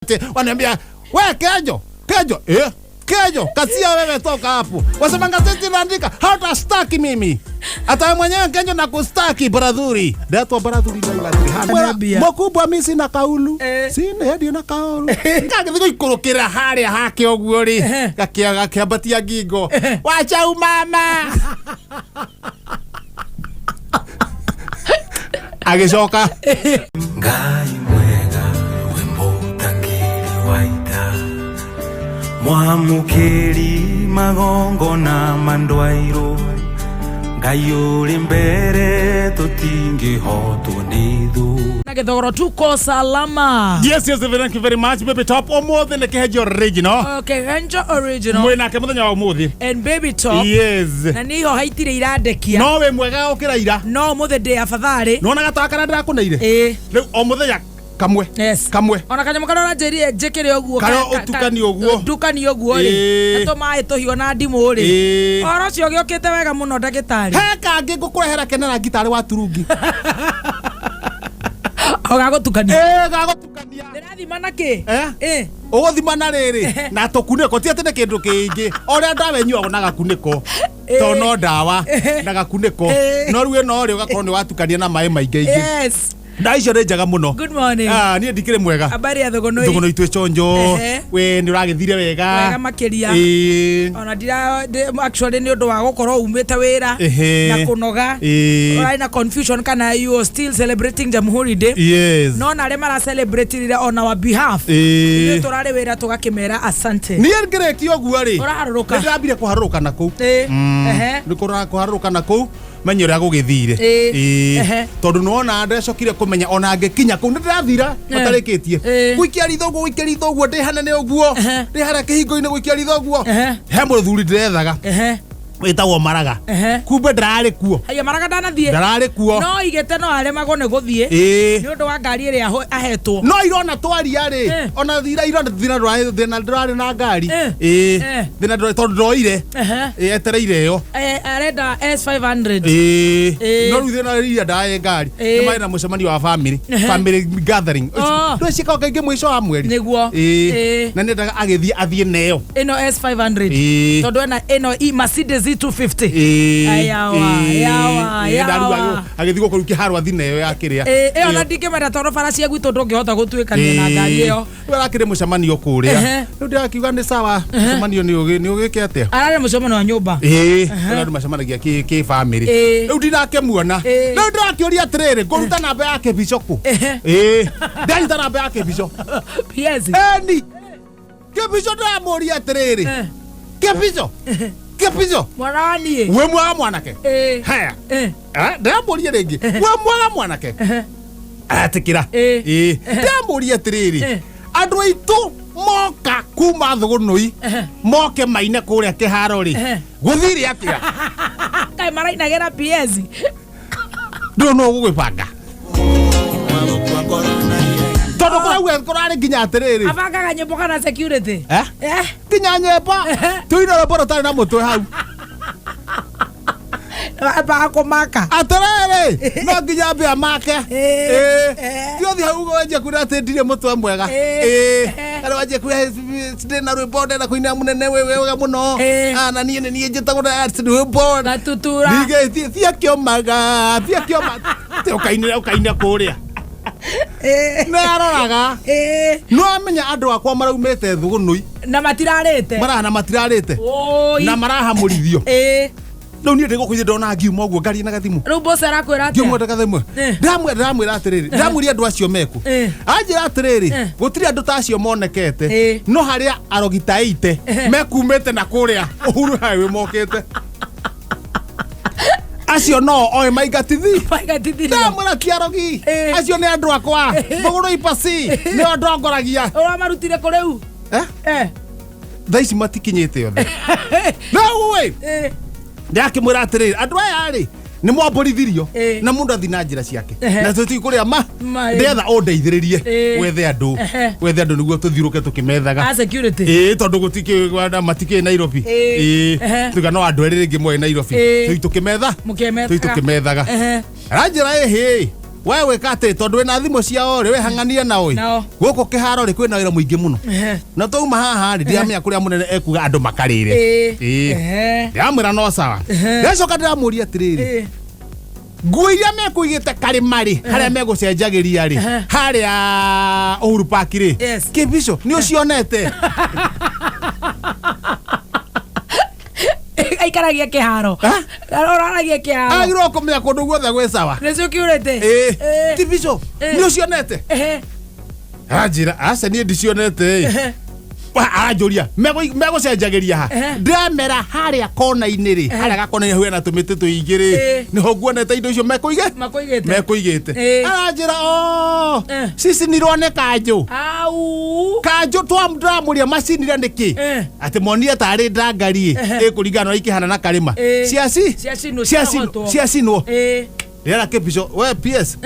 Ati waniambia we Kenjo, Kenjo, eh? Kenjo, kasia wewe toka hapo. Wasema gazeti inaandika hatastaki mimi. Hata wewe mwenyewe Kenjo na kustaki bradhuri. Ndatwa bradhuri na ila Niambia. Mkubwa mimi sina kaulu. Eh. Sina hadi na kaulu. Kagĩthiĩ gũikũrũkĩra harĩa hake ũguo rĩ. Gakĩa gakĩambatia ngingo. Wacha umama. Agĩcoka Ngai mwega we mũtangĩri wa ita mwamũkĩri magongona mandwairwo Ngai ũrĩ mbere tũtingĩhotwo nĩ thũ. Na gĩthogoro tuko salama. Yes, thank you very much, baby top. Ũmũthĩ nĩ kĩhenjo original. Okay, Henjo original Mwĩ nake mũthenya wa ũmũthĩ. And baby top. Yes. Na nĩ ihoha itirĩ irandekia. No wĩ mwega gũkĩra ira. No ũmũthĩ ndĩ abatharĩ. Nĩwona gatawa karĩa ndĩrakũneire? Ĩĩ. Rĩu o mũthenya kamwe. Yes. Kamwe. Ona kanyamũ karĩa ũranjĩrire njĩkĩre ũguo. Karĩa ũtukanie ũguo. Ndukanie ũguo rĩ. Ĩĩ. Na tũmaĩ tũhiũ na ndimũ rĩ. Ĩĩ. Ũhoro ũcio ũgĩũkĩte wega mũno ndagĩtarĩ. He kangĩ ngũkũrehera kena rangi tarĩ wa turungi. Ũgagũtukania. Ĩĩ gagũtukania. Ndĩrathima na kĩ? Eh? Ĩ. Ũgũthima na rĩrĩ na tũkunĩko ti atĩ nĩ kĩndũ kĩingĩ o ũrĩa ndawa ĩnyuagwo na gakunĩko Ĩĩ. to no ndawa na gakunĩko Ĩĩ. no rĩu ĩno rĩ ũgakorwo nĩ watukania na maĩ maingĩ aingĩ Yes. ndawa icio nĩ njega mũno. Good morning. Ah, niĩ ndikĩrĩ mwega. Habari ya Thogonoi. Thũgũno itwĩ chonjo. Ehe. We nĩ ũragĩthire wega. Wega makĩria. Ĩĩ. Ona ndira actually nĩ ũndũ wa gũkorwo umĩte wĩra Ehe. na kũnoga. Ĩĩ. Ũrarĩ na confusion kana you are still celebrating Jamhuri Day. Yes. No na arĩa mara celebrate on our behalf. Ithuĩ Ĩĩ. tũrarĩ wĩra tũgakĩmera asante. Niĩ ngĩrĩkia ũguo rĩ. Ũraharũrũka. Nĩ ndĩrambire kũharũrũka na kũu. Ĩĩ. Ehe. Nĩ kũharũrũka na kũu menye ũrĩa gũgĩthire. Ĩĩ. Ĩĩ. Ehe. Tondũ nĩwona ndecokire kũmenya ona ngĩkinya kũu nĩ ndĩrathira matarĩkĩtie. Ĩĩ. Gũikia ritho ũguo gũikia ritho ũguo ndĩ hanene ũguo. Ehe. Ndĩ harĩa kĩhingo-inĩ gũikia ritho ũguo. Ehe. He mũthuri ndĩrethaga Ehe. wĩtagwo Maraga. Ehe. Kumbe ndararĩ kuo. Haya maraga ndanathiĩ. Ndararĩ kuo. No igĩte no aremagwo nĩ gũthiĩ. Ĩĩ. Nĩ ũndũ wa ngari ĩrĩa ahetwo. No irona twaria rĩ Eh. ona thira irona thina ndũrarĩ thina ndũrarĩ na ngari. Eh. Ĩĩ. Eh. Thina ndũrarĩ tondũ ndoire. Ehe. Ĩĩ etereire ĩyo. Eh, arenda S500. Ĩĩ. Ĩĩ. No rĩu thina iria ndarĩ ngari. Ĩĩ. Nĩ marĩ na mũcemanio wa family. Ehe. Family gathering. Oh. Ndũ ciĩkagwo kaingĩ mũico wa mweri. Nĩguo. Ĩĩ. Ĩĩ. Na nĩendaga agĩthiĩ athiĩ neyo. Ĩno S500. Ĩĩ. Tondũ ena ĩno i Mercedes E250. Ĩĩ. Ayawa, Ĩĩ. yawa, Ĩĩ, ndarigwo yawa. agĩthiĩ gũkũ rĩu kĩharo athiĩ neyo ya kĩrĩa. Ĩĩ, ĩyo na ndingĩmenda tondũ bara cia gwitũ ndũngĩhota gũtuĩkania na ngari ĩyo. Rĩu arakĩrĩ mũcemanio kũrĩa. Ehe. Rĩu ndĩrakiuga nĩ sawa mũcemanio nĩ ũgĩ nĩ ũgĩke atĩa? Ararĩ mũcemanio wa nyũmba. Ĩĩ, rĩu andũ macemanagia kĩ kĩ family. Ĩĩ. Rĩu ndinakĩmuona. Ĩĩ. Rĩu ndĩrakĩũria atĩrĩrĩ, ngũruta namba ya kĩbico kũ? Ehe. Ĩĩ, ndanyita namba ya kĩbico. Yes. Eni. Kĩbico ndĩramũria atĩrĩrĩ. Eh. Kĩbico. Kĩbico. Mwana wa niĩ. Wĩ mwega mwanake. Ĩĩ. Haya. Eh. Ah, ndĩramũria rĩngĩ. Wĩ mwega mwanake. Atikira. Ĩĩ. Ĩĩ. Ndĩramũria atĩrĩrĩ. Eh. Andũ aitũ moka kuma Thũgũnũi Ehe. moke maine kũrĩa kĩharo rĩ Ehe. gũthire atĩa? Kaĩ marainagĩra PS. Ndũĩ no ũgũgĩbanga tondũ kũrauga kũrarĩ nginya atĩrĩrĩ Abangaga nyĩmbo kana security. Eh? Eh. Nginya nyĩmbo tũine rwĩmbo rũtarĩ na mũtwe hau. Ambaga kũmaka. Atĩrĩrĩ no nginya ambia make. Ĩĩ. Ĩĩ. Eh. Ti ũthiĩ hau wanjie kuga atĩ ndirĩ mũtwe mwega. Ĩĩ. Ĩĩ. Eh. Kana wanjie kuga ndĩ na rwĩmbo ndĩrenda kũinĩra mũnene wĩ wega mũno. Ĩĩ. Ah, na niĩ nĩ niĩ njĩtagwo na rwĩmbo Gatutura. ningĩ thia kĩomaga thia kĩoma ũkainĩra ũkainĩra kũrĩa Ĩĩ. nĩ aroraga. Ĩĩ. No amenya andũ akwa maraumĩte Thũgũnũi Na matirarĩte. maraha na matirarĩte Oi. na marahamũrithio. Ĩĩ. Rĩu niĩ ndĩgũkũ ndona ngiuma ũguo ngaria na gathimũ. Rĩu boss arakwĩra Ngiuma atĩa? na gathimũ. Eh. Ndĩramwĩra ndĩramwĩra atĩrĩrĩ ndĩramwĩria andũ acio meku. Eh. Anjĩra atĩrĩrĩ Eh. gũtirĩ andũ ta acio monekete Eh. no harĩa arogita ite mekumĩte na kũrĩa Uhuru Highway mokĩte acio no oĩ maingatithii. Maingatithirio. Ndamwĩra ti arogi. Eh. Acio nĩ andũ akwa Thũgũrũ ipasi nĩo ndongoragia. Ũramarutire kũ rĩu? Eh? Eh. Thaa ici matikinyĩte othe rĩu ĩ Eh. ndakĩmwĩra atĩrĩrĩ andũ aya rĩ nĩ mwambũrithirio Ĩĩ. na mũndũ athi na njĩra ciake Ehe. na tũthiĩ kũrĩa ma Ma, ĩĩ. ndetha ũndeithĩrĩrie Ĩĩ. wethe andũ Ehe. wethe andũ nĩguo tũthiũrũke tũkĩmethaga. A security. Ĩĩ tondũ gũtikĩ matikĩrĩ Nairobi. Ĩĩ. Ĩĩ Ehe. tuga no andũ erĩ rĩngĩ moĩ Nairobi Ĩĩ. tũi tũkĩmetha Mũkĩmethaga. tũi tũkĩmethaga. Ehe. Aranjĩra ĩhĩ. We wĩka atĩ tondũ wĩna thimũ ciao rĩ, wĩhang'anie nao ĩ. Nao. Gũkũ kĩharo rĩ, kwĩna wĩra mũingĩ mũno. Na twauma haha rĩ, ndiramenya kũrĩa mũnene ekuga andũ makarĩre. Ĩĩ. Ndĩramwĩra no sawa. Ndacoka ndĩramũria atĩrĩrĩ, nguo iria mekũigĩte karĩma rĩ, harĩa megũcenjagĩria rĩ, harĩa Uhuru Park rĩ, Yes. kĩbico nĩ ũcionete? Aikaragia kĩharo. Ha? Oraragia kĩharo. Agĩrĩirwo kũmenya kũndũ guothe gwĩ sawa. Nĩcio kiurĩte. Ĩĩ, kĩbico nĩ ũcionete? Aranjĩra aca, niĩ ndicionete ĩ. Aranjũria megũcenjagĩria ha? Ndĩramera harĩa kona-inĩ rĩ, harĩa gakona-inĩ hau hena tũmĩtĩ tũingĩ rĩ, nĩho nguonete indo icio mekũige. Makũigĩte. Mekũigĩte. Aranjĩra o cici nirwo nĩ kanjũ. Au. Kanjũ ndĩramũria macinire nĩkĩ? Atĩ monire tarĩ ndangari ĩkũringana na ikĩhana na karĩma. Ciaci Ciacinwo, ciacinwo. ciarogotwo. Ciacinwo. Rĩera kĩbico we PS,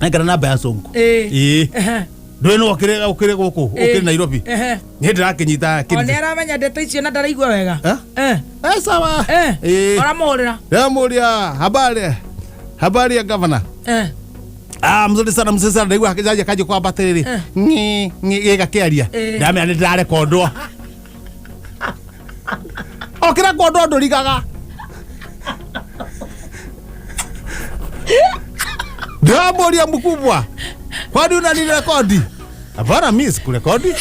nengera namba ya Sonko. Ĩĩ. Ndũĩ no ũkĩrĩ ũkĩrĩ gũkũ, ũkĩrĩ Nairobi. Niĩ ndĩrakĩnyita. O nĩ aramenya ndeto icio na ndaraigua wega. Eh? Eh, sawa. Ĩĩ. Ũramũhũrĩra. Ndĩramũria habari, habari ya gavana. Ah, mzuri sana, mzuri sana. Ndaigua akĩjaria kanjũ kwamba atĩrĩrĩ, ng'i ng'i, gĩgakĩaria. Ndamenya nĩ ndĩrarekondwo. Ũkĩrekondwo ndũrigaga. Ndĩramũria, mkubwa, kwani unanirekodi? Hapana, mi sikurekodi.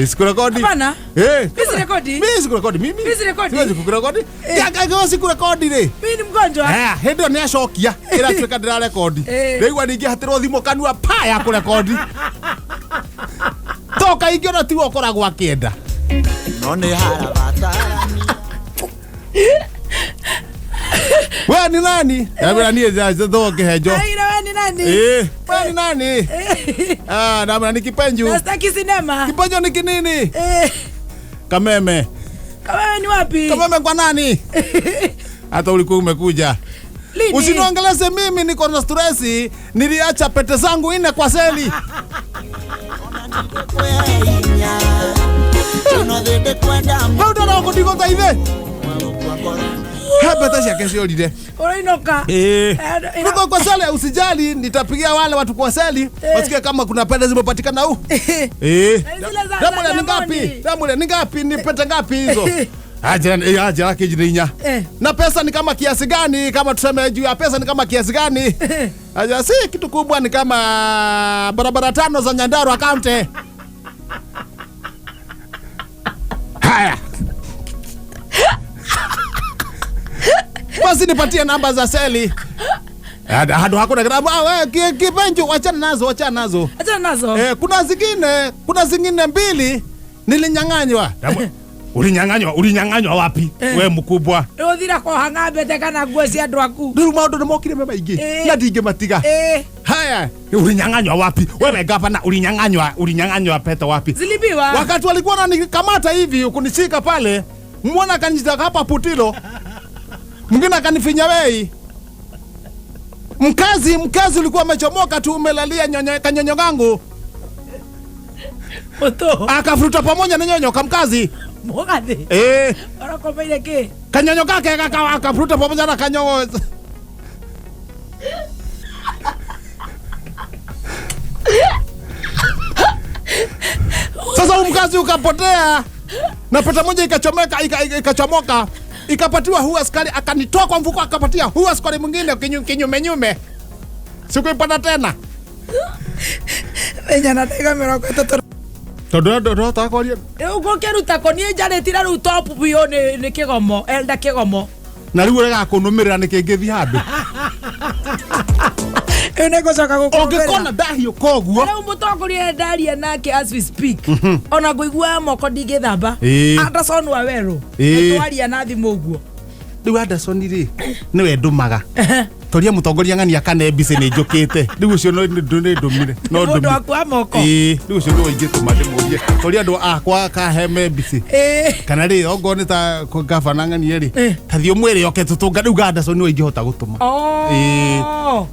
Sikurekodi. Hapana. Eh. Mi sirekodi. Mi sikurekodi mimi. Mi sirekodi. Siwezi kukurekodi. Kaka, sikurekodi rĩ. Mimi ni mgonjwa. Eh, hĩndĩ ĩyo nĩ acokia ĩratuĩka ndĩrarekondi. Ndaigua ningĩ hatĩrwo thimũ kanua pa ya kũrekondi to kaingĩ ona tiwe ũkoragwo akĩenda. No nĩ harabatarani. We ni nani? Ndamwĩra niĩ thoo kĩhenjo. Aira, we ni nani? Ĩĩ, we ni nani? Ah, ndamwĩra ni Kipenju. Na sitaki sinema. Kipenjo ni kinini? Kameme. Kama wewe ni wapi? Kameme kwa nani? Hata ulikuwa umekuja. Lini? Usiniongeleze mimi, niko na stresi, niliacha pete zangu nne kwa seli. Kweinya tunothende kwenda. Rĩu ndona ũkũndigũteithĩ he pete ciake ciorire. Ũrainũka. Tuko kwa seli, usijali, nitapigia wale watu kwa seli wasikie kama kuna pete zimepatikana hu. Eh. Na zile za Ndamũria ni ngapi? Diamond. Ndamũria ni ngapi? Ni pete ngapi hizo? Aje kinjira inya. Na pesa ni kama kiasi gani? Kama tuseme juu ya pesa ni kama kiasi gani? Aja, si kitu kubwa, ni kama barabara tano za Nyandarua County. Haya. Basi nipatie namba za seli. Hado hakuna kitabu. Ah, we, kipenjo wachana nazo, wachana nazo. Achana nazo. Eh, kuna zingine mbili nilinyang'anywa. Ulinyang'anywa, ulinyang'anywa wapi? We mkubwa. Rĩu koha ng'ambete kana nguo cia andũ aku. Rĩu maũndũ nĩ mokire me maingĩ na ndingĩmatiga. Haya, ulinyang'anywa wapi? Wewe gavana, ulinyang'anywa, ulinyang'anywa pete wapi? Zilibiwa. Wakati walikuwa wananikamata hivi kunishika pale, mwana akanishika hapa putilo, mwingine akanifinya wei. Mkazi ulikuwa umechomoka tu umelalia nyonyo, kanyonyo kangu. Mũtũ. Akafuruta pamoja na nyonyo kamkazi. Mũgathĩ. Eh, Ũrakomeire kĩ? Kanyonyo kake akafuruta pamoja na kanyonyo. Sasa huu mkazi ukapotea na pete moja ikachomeka, ikachomoka, ikapatiwa huu askari, akanitoa kwa mfuko akapatia huu askari mwingine kinyume nyume, sikuipata tena. Menya na ndagĩka 30. Tondu ndũhotaga kwaria. Rĩu ngũkĩruta kũ? Niĩ njarĩtie na rĩu top biũ nĩ kĩgomo, elda kĩgomo. Na rĩu ũregaga kũnũmĩrĩra nĩkĩ ngĩthiĩ handũ? Ĩyo nĩ ngũcoka gũkũrũmĩrĩra. Ũngĩkona ndahiũka ũguo. Rĩu mũtongoria ndaria nake as we speak, ona ngũiguaga moko ndingĩthamba. Anderson Wawerũ. Twaria na thimũ ũguo. Rĩu Anderson rĩ, nĩwe ndũmaga toria mũtongoria ng'ania kana mbici nĩ njũkĩte. Rĩu ũcio no nĩ ndũmire no Mũndũ ndũmire. waku wa moko. Ĩĩ, rĩu ũcio nĩwe ingĩtũma ndĩmũrie toria andũ akwa kaheme mbici. Kana rĩ, ongorwo nĩ ta gabana ng'ania rĩ, tathiĩ ũmwĩre oke tũtũnga. Rĩu Anderson nĩwe ingĩhota gũtũma. Oh,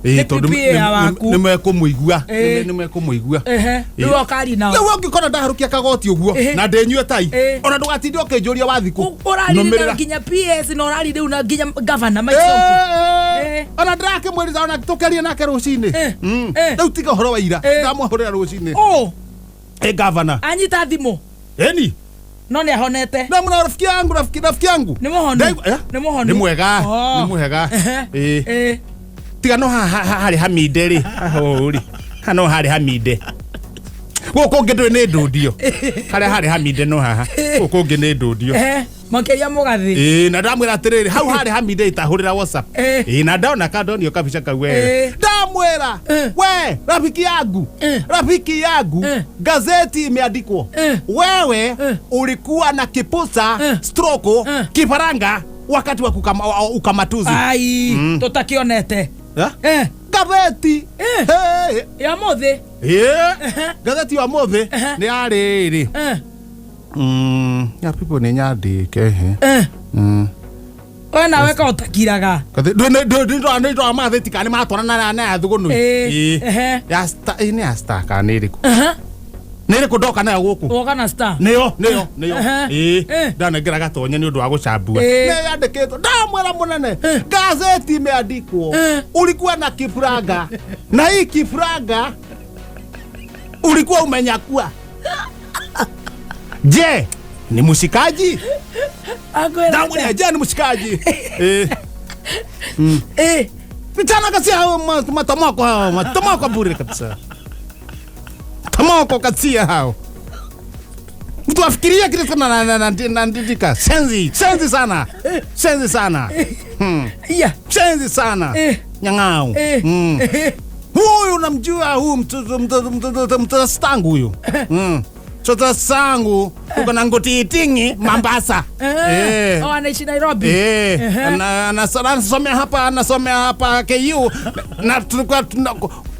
Ĩĩ, nĩ tondũ PPA waku. nĩ mekũmũigua. Nĩ mekũmũigua. Rĩu okari nao. Rĩu ũngĩkona ndaharũkia kagoti ũguo na ndĩnyue tai, ona ndũgatinde ũkĩnjũria wa thikũ. Ũrari Nũmĩrĩra. nginya PS na ũrari rĩu na nginya gavana Mike Sonko. Ona ndĩrakĩmwĩrĩra ona tũkĩaria nake rũcinĩ. Eh. Eh. Rĩu tiga ũhoro wa ira. Eh. Ndamũhũrĩra rũcinĩ. Oh, Ĩ gavana. anyita thimũ Eni. no nĩ ahonete. Na mna rafiki yangu rafiki rafiki yangu. Nĩ mũhonu. Ndaigua- Eh? Nĩ mũhonu. Nĩ mwega. Oh. Nĩ mwega. Ehe. Ĩ. Eh. Tiga no haha harĩ haminde rĩ. Haha ũũ rĩ. Haha no harĩ haminde. Gũkũ ũngĩ ndũĩ nĩ ndũndio. Harĩa harĩ haminde no haha. Gũkũ ũngĩ nĩ ndũndio. Eh, makĩria mũgathĩ. Ĩĩ na ndamwĩra atĩrĩrĩ hau harĩ haminde itahũrĩra WhatsApp. Eh. Ĩĩ na ndona ka ndonio kabica kau we. Eh. Ndamwĩra Eh. we rafiki yangu Eh. rafiki yangu Eh. gazeti imeandikwa Eh. wewe Eh. ulikuwa na kipusa Eh. stroke Eh. kifaranga wakati wa ukamatuzi. Ai, tũtakĩonete. Eh? Eh, Gazeti Eh. Hey. ya mũthĩ. Eh. Gazeti ya mũthĩ Ehe. nĩ yarĩrĩ Eh, ya people nĩ nyandĩke he eh. We nawe ka ũtakiraga. ndå magathäti kana nä matwarana na ya thå Eh, ehe. nä ya star kana nä ä rä kå Ehe. nä ä rä kå ndoka nayo gå kå Woka na star. nä yo nä yo nä yo Ehe. Eh. ndanengera gatonye nä å ndå wa gå cambua Eh. nä yandä kä two ndamwä ra må nene gazeti imeandikwo Eh. ulikuwa na kiburanga na hii kiburanga ulikuwa umenyakua je ni mshikaji Akwĩra ndamwä je ni mshikaji eh Eh, Vijana kasia hao matomoko hao, matomoko bure kabisa. Tomoko kasia hao. Mtu afikiria kitu sana na na na na ndika. Senzi, senzi sana. Senzi sana. iya. Senzi sana. Eh. Nyang'au. Eh. Eh. Huyu unamjua huyu mtoto mtoto mtoto mtoto stangu huyu. Mtoto sangu uko na ngoti itingi Mombasa. Eh. Oh, anaishi Nairobi. Eh, Ehe. anasomea hapa KU na tulikuwa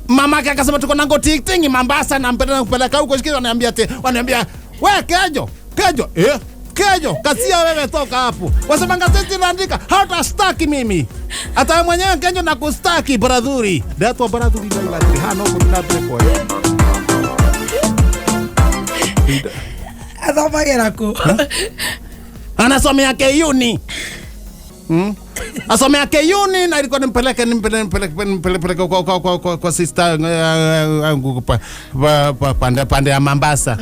mama yake akasema tuko na ngoti tingi Mombasa na mpeleka kupeleka huko sikia wananiambia ati wananiambia we Kejo Kejo eh Kejo kasia wewe toka hapo wasema gazeti inaandika hatastaki mimi hata wewe mwenyewe Kejo na kustaki baradhuri ndatwa baradhuri na ila hano kuna break Athomagĩra kũ? anasomea Keyuni asomea Keyuni na ilikuwa nimpeleke nimpeleke nimpeleke kwa kwa kwa kwa, kwa sister yangu pande pande ya Mombasa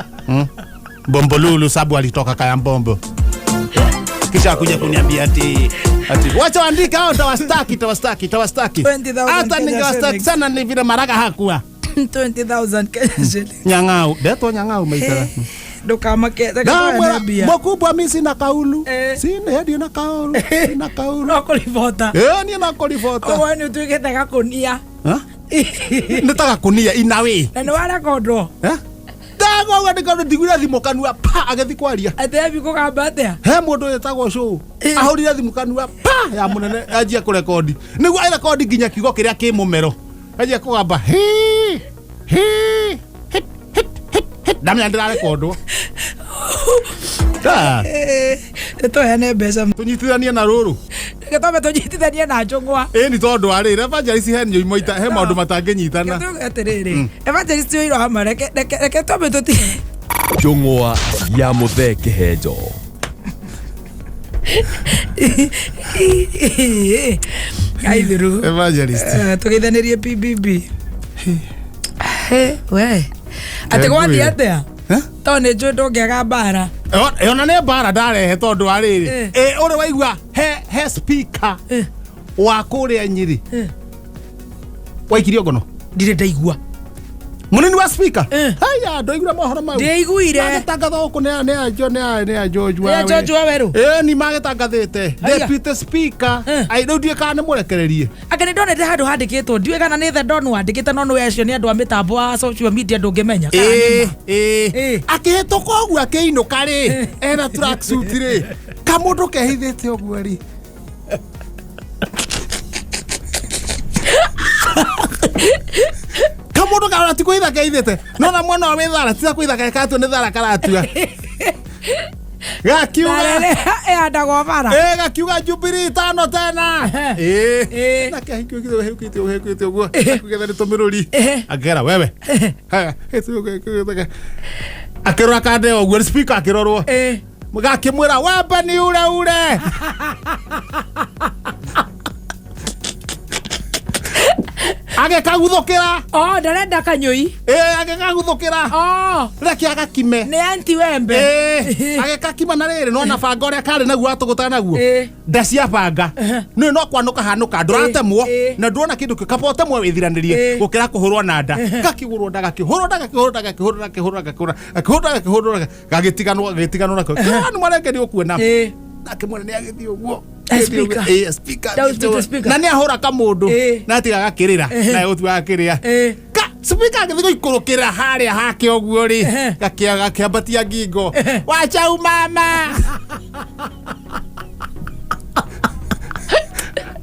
Bombolulu sababu alitoka Kayambombo kisha akuja kuniambia ati ati wacha waandike hao tawastaki tawastaki tawastaki 20,000 hata Kenya ningewastaki shillings. sana ni vile Maraga hakuwa 20,000 Kenya shillings. nyang'au detwa nyang'au maitara Ndũkamake, reke Ndamwĩra, tũheane mbia. mkubwa mi sina kaulu Eh. sina ndio na kaulu sina kaulu No kũribota. Eh, niĩ no kũribota Koguo nĩ ũtuĩkĩte gakũnia. nĩ ta gakunia inawe Na nĩ warekondwo. ndagwa ndikano ndigwire thimũ kanua pa agĩthi kwaria Atĩ ebi kũgamba atĩa? he mũndũ wĩtagwo cũũ Eh. ahũrire thimũ kanua pa ya mũnene anjia kũrekondi nĩguo airekondi nginya kiugo kĩrĩa kĩ mũmero anjia kũgamba hi hi hit hit hit hit ndamenya ndĩrarekondwo Da, Eh, nĩ tũheane mbeca. tũnyitithanie na rũrũ Reke twambe tũnyitithanie na njũng'wa. ĩni tondũ wa rĩrĩ evangelist he nyũimo he maũndũ matangĩnyitana Reke tuge atĩrĩrĩ, evangelist ũyũ hamwe, reke reke reke twambe tũti njũng'wa ya mũthee kĩhenjo Aithiru. evangelist Tũgeithanĩrie PBB. He, we. Atĩ gwathiĩ atĩa? Eh? Tondũ nĩ njũĩ ndũngĩaga mbara. Ona nä mbara ndarehe tondå wa rä Eh. rä å rä waigua he speaker Eh. wa kå rä a nyä Eh. waikirio ngono Ndirĩ ndaigua. munini wa speaker Eh. haya ndoigura mohoro mau Ndiaiguire. magitangatha gũkũ nĩ a- nĩ a Jo- nĩ a- nĩ a George Nĩ a Wawe. George Waweru? Ĩ, ni magitangathĩte Haya. deputy speaker Eh. ai rĩu ndiũĩ kana nĩ mũrekererie Anga nĩ ndonete handũ handĩkĩtwo ndiũĩ kana nĩ the don wandĩkĩte no nĩ acio nĩ andũ a mĩtambo wa social media ndũngĩmenya kana nĩ ma. Ĩ. akĩhĩtũka ũguo akĩinũka rĩ ena tracksuit rĩ kamũndũ kehithĩte ũguo rĩ kamũndũ karora ti kwĩhitha kehithĩte nona mwana wa wĩthara tita kwĩhitha gekatua nĩ thara karatua gakiuga Na rĩrĩa ĩhandagwo bara. ĩ gakiuga Jubilee tano tena Ĩ. ĩ nake hĩkĩte hĩkĩte ũguo akĩgetha nĩ tũmĩrũri Ĩ. akĩgera wewe Haya, akĩrora kande ũguo speaker akĩrorwo Ĩ. gakĩmwĩra wembe ni ure ure Agĩkaguthũkĩra. Oh, ndarenda kanyũi. Ĩĩ, agĩkaguthũkĩra. Oh, Reke agakime. Nĩ anti wembe. Ĩĩ, agĩkakima na rĩrĩ nona banga ũrĩa karĩ naguo atũgũtaga naguo. Nda cia banga nĩ no kwanũka hanũka ndũratemwo. Na nduona kĩndũ kĩ kaba ũtemwo wĩthiranĩrie gũkĩra kũhũrwo na nda. Gakĩhũrwo nda, gakĩhũrwo nda, gakĩhũrwo nda, gakĩhũrwo nda, gakĩhũrwo nda, gakĩhũrwo nda, gakĩhũrwo nda, gakĩhũrwo nda, gagĩtiganwo, gagĩtiganwo nako kĩrani mwarenge nĩ ũkuona. Nake mwene nĩ agĩthiĩ ũguo. Speaker. Ĩĩ, speaker. Ndau speaker. Na nĩ ahũra kamũndũ. Na atiga gakĩrĩra na gũtua gakĩrĩa. Ka speaker agĩthiĩ gũikũrũkĩra harĩa hake ũguo rĩ, gakĩambatia ngingo, wachau mama,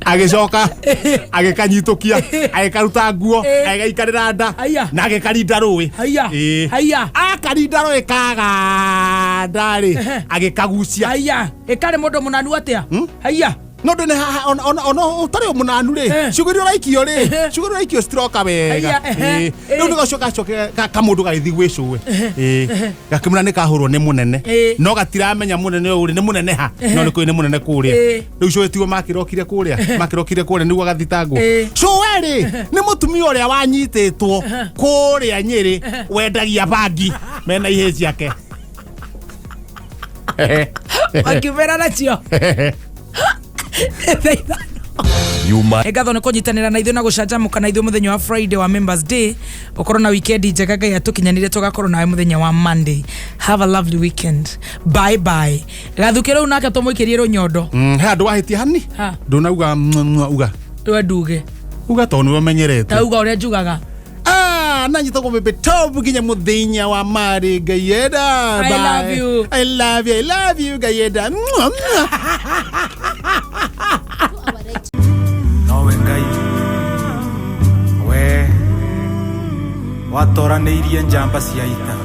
agĩcoka agĩkanyitũkia, agĩkaruta nguo, agĩgaikarĩra nda. Aya. Na agĩkarinda rũĩ. Haya. Ĩĩ. Haya. Akarinda rũĩ kaganda rĩ, agĩkagucia. Haya, ĩkarĩ mũndũ mũnanu atĩa? Haya. No ndå nä haha ona ũtarĩ mũnanu rĩ, ciugo iria ũraikio rĩ, ciugo iria ũraikio citiroka wega. Aya, ehe, Ĩĩ. Rĩu nĩ gacoka gacoke kamũndũ gagĩthiĩ gwĩ cũwe. Ĩĩ. Gakĩmwĩra nĩ kahũrwo nĩ mũnene. No gatiramenya mũnene ũyũ rĩ nĩ mũnene ha, no nĩ kũĩ nĩ mũnene kũrĩa. Rĩu cũwe tiguo makĩrokire kũrĩa, makĩrokire kũrĩa nĩguo agathitangwo. Cũwe rĩ nĩ mũtumia ũrĩa wanyitĩtwo kũrĩa Nyĩrĩ wendagia bangi mena ihĩ ciake. Makiumĩra nacio. Thaa 5. Yuma. Nĩ ngatho nĩ kũnyitanĩra na ithuĩ na gũcanjamũka na ithuĩ mũthenya wa Friday wa Members Day. Ũkorwo na weekend njega. Ngai atũkinyanĩrie tũgakorwo nawe mũthenya wa Monday. Have a lovely weekend. Bye bye. Gathukĩ rĩu nake tũmũikĩrie rũnyondo. He andå wahätia hani. Ha. Ndånauga uga. Rwe nduge. Uga tondå nä ũmenyerete. Tauga ũrĩa njugaga. Ah, nanyitagwo bebe top nginya muthenya wa marĩ Ngai enda. I Bye. love you. I love you, I love you, Ngai enda. Mwah, mwah. Nowe Ngai we watoranĩirie njamba cia ita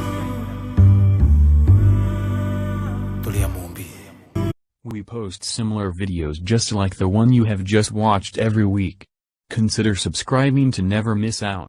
tũrĩ a Mũmbi. We post similar videos just like the one you have just watched every week. Consider subscribing to never miss out.